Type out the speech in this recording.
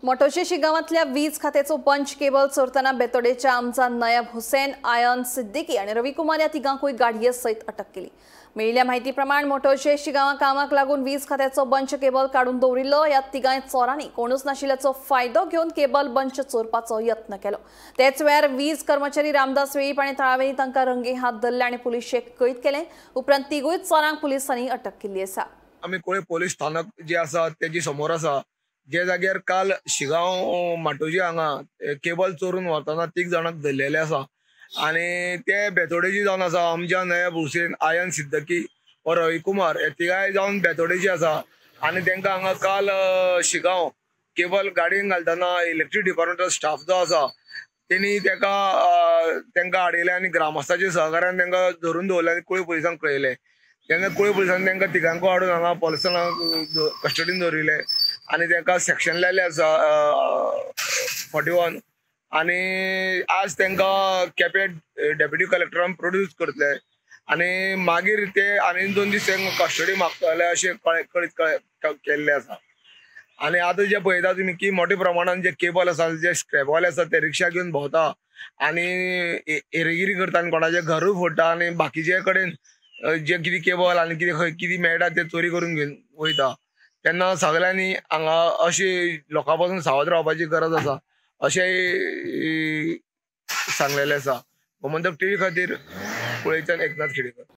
मोटोशी गांवांतल्या वीज खात्याचो पंच केबल चोरतना बेतोडेच्या आमचा नयब हुसेन, आयन सिद्दीकी आनी रविकुमार ह्या तिगांकूय गाडये सयत अटक केली। मेळिल्ल्या म्हायती प्रमाण मोटोशी गांवां कामाक लागून वीज खात्याचो बंच केबल काडून दवरिल्लो। ह्या तिगांय चोरांनी कोणूच नाशिल्ल्याचो फायदो घेवन केबल बंच चोरपाचो यत्न केलो। तेच वेळार वीज कर्मचारी रामदास वेळीप आनी थळाव्यांनी तांकां रंगे हात धरले आनी पुलिशेक कैद केले। उपरांत तिगूय चोरांक पुलिसांनी अटक केल्ली आसा। आमी कुळे पोलीस स्थानक जे आसा तेजी समोर आसा, जे जाग्यार काल शिगांव माटोजी हांगा केबल चोरून व्हरतना 3 जाणांक धरलेले आसा आनी ते बेतोडेची जावन आसा अमजा नयब हुसेन, आयन सिद्दीकी व रविकुमार हे तिगांय जावन बेतोडेची आसा आनी तांकां हांगा काल शिगांव केबल गाडयेन घालतना इलेक्ट्रीक डिपार्टमेंटाचो स्टाफ जो आसा तेणी तांकां आडयले आनी ग्रामस्थाच्या सहकार्यान तांकां धरून दवरले आनी कुळे पुलिसांक कळयलें। तेन्ना कुळे पुलिसांनी तांकां तिगांकूय हाडून हांगा पुलिसांक कस्टडीन दवरिल्ले आनी तांकां सेक्शन लायले आसा 41 आनी आज तांकां केपें डेप्युटी कलेक्टरान प्रोड्यूस करतले आनी मागीर ते आनी 2 दीस तांकां कस्टडी मागतले अशें कळीत केल्लें आसा। आनी आतां जे पळयता तुमी की मोठ्या प्रमाणान जे केबल आसा, जे स्क्रॅपवाले आसा ते रिक्षा घेवन भोंवता आनी हेरेगिरी करता आनी कोणाचें घरूय फोडटा आनी बाकीचे कडेन जे कितें केबल आनी कितें खंय कितें मेळटा ते चोरी करून घेवन वयता। तेन्ना सगळ्यांनी हांगा अशी लोकां पासून सावध रावपाची गरज आसा अशें सांगलेलें आसा। गोमंतक टीव्ही खातीर कुळेच्यान एकनाथ खेडेकर।